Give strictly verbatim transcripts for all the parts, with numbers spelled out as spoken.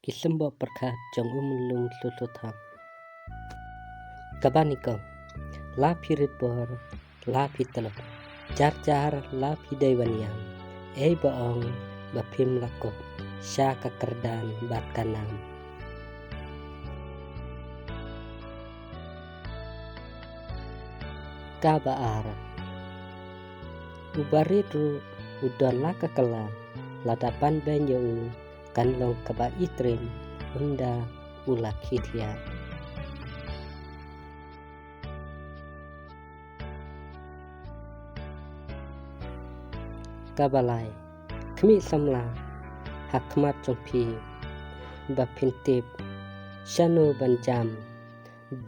Ki symboh pyrkhat jong u Myllung Tlutlutham. Kaba nyngkong, la phi rit bor, la phi tlot. Jar jar la phi dei ban ïam, ei ba ong ba phim lah kop sha ka kyrdan bad ka nam. Kaba ar, u barit ruh u don la ka kylla, lada ban beiñ ïa u kan long kaba itriem, ynda u la khie thiah. Kaba lai, khmih samla ha khmat jong phi, ba phin tip shano ban jam.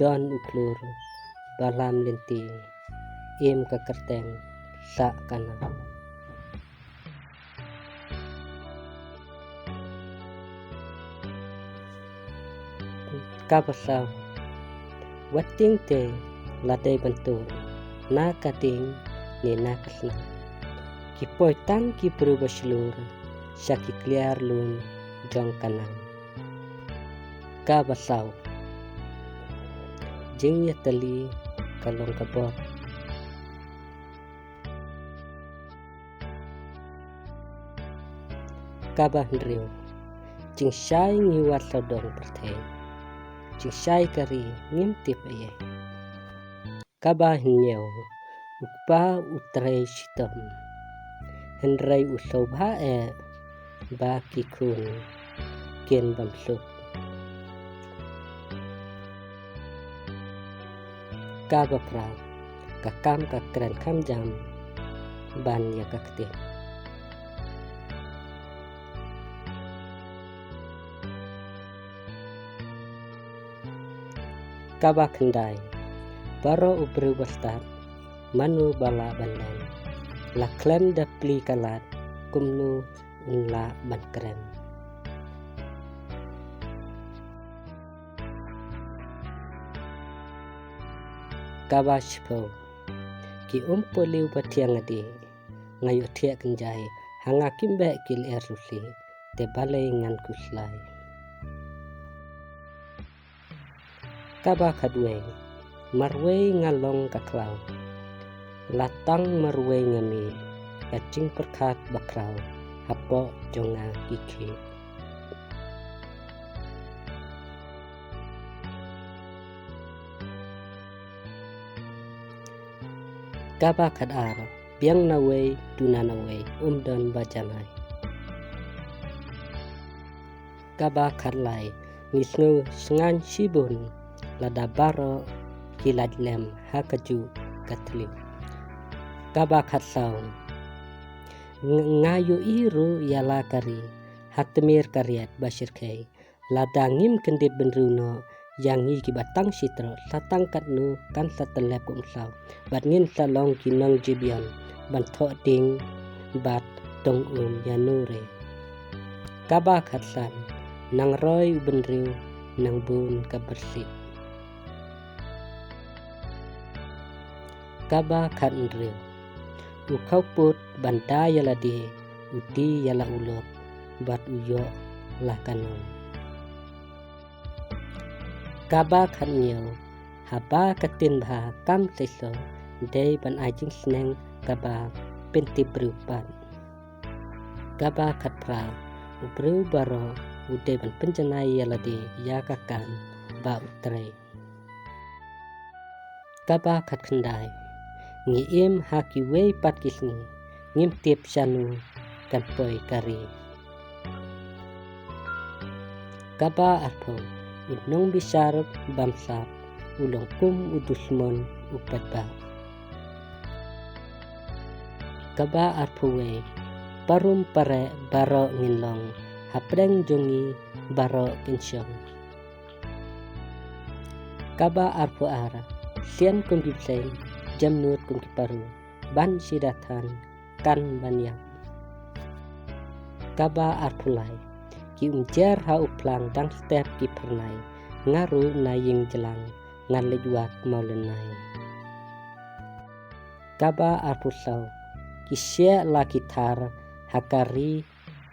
Don u khlur ba lam lynti, im ka kyrteng sah ka nam. Kaba saw, wat tieng te la dei ban tur na ka dieng ne na ka snam. Ki poi tang ki briew ba shlur sha ki kliar lum jong ka nam. Kaba saw, jingïatylli ka long ka bor. Kaba hynriew, jingshai ngi wad sawdong pyrthei, jingshai ka ri ngim tip ei ei. Kaba hynñiew, u kpa u trei shitom, hynrei u sngewbha eh ba ki khun kin bam suk. Kaba phra, ka kam ka kren kham jam ban ïa ka ktien. Kaba khyndai, baroh u briew ba stad, mano ba lah ban len? La khlem da plie ka lad, kumno un lah ban kren? Kaba shiphew, ki umpohliew ba thiang nga dih, nga ïohthiah kynjai, ha nga kim beh ki lyer shuh shuh, te balei ngan khuslai? Kaba khatwei, marwei nga long ka khlaw, la tang marwei nga mih, ka jingpyrkhat ba khraw hapoh jong nga ki khih. Kaba khatar, biang na wei, duna na wei, um don ba janai. Kaba khatlai, ngi sngew sngan shibun lada baroh ki lait lem ha kajuh ka thliew. Kaba khatsaw, ng-, nga ïohi ruh ïa la ka ri ha tmier ka riat ba shyrkhei. Lada ngim kyndit bynriew noh ïa ngi kiba tang shi troh, sa tang katno kan sa tyllep kum saw, bad ngin sa long ki nongjybion ban thoh ding bad tong um ïa no re. Kaba khatsan, nang roi u bynriew, nang bun ka byrsieh. Kaba khathynriew, u khawpud ban da ïa lade, u die ïa la u lok, bad u ïoh la ka nong. Kaba khathynñiew, haba ka ktien bha kam seisoh, dei ban ai jingsneng kaba pyntip briew pat. Kaba khatphra, u briew baroh u dei ban pynjanai ïa lade ïa ka kam ba u trei. Kaba khatkhyndai, ngi im ha kiwei pat ki sngi, ngim tip shano kan poi ka ri. Kaba arphew, u nongbishar bamsap, u long kum u dusmon u paidbah. Kaba arphew wei, parum pareh baroh ngin long, hapdeng jong ngi baroh kin shong. Kaba arphew ar, sian kum ki bseiñ, jemnud kum ki paru, ban sida than, kan ban ïap. Kaba arphew lai, ki umjer ha u phlang dang step ki phyrnai, nga ruh na ïing jlang, ngan leit wad mawlynnai. Kaba arphew saw, ki sheh la ki thar, ha ka ri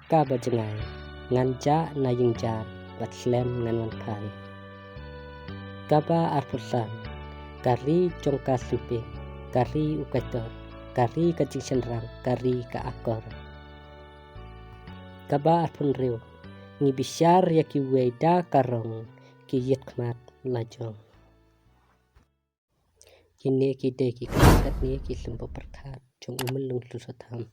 kaba jngai, ngan jah na ïing jar, bad khlem ngan wan phai. Kaba arphew san, ka ri jong ka sngewbha, ka ri u kaitor, ka ri ka jingshynrang, ka ri ka akor. Kaba arphew hynriew, ngi bishar ïa kiwei da ka rong, ki ïit khmat la jong. Kine ki dei ki khatduh ne ki symboh pyrkhat jong u Myllung Tlot Sotham.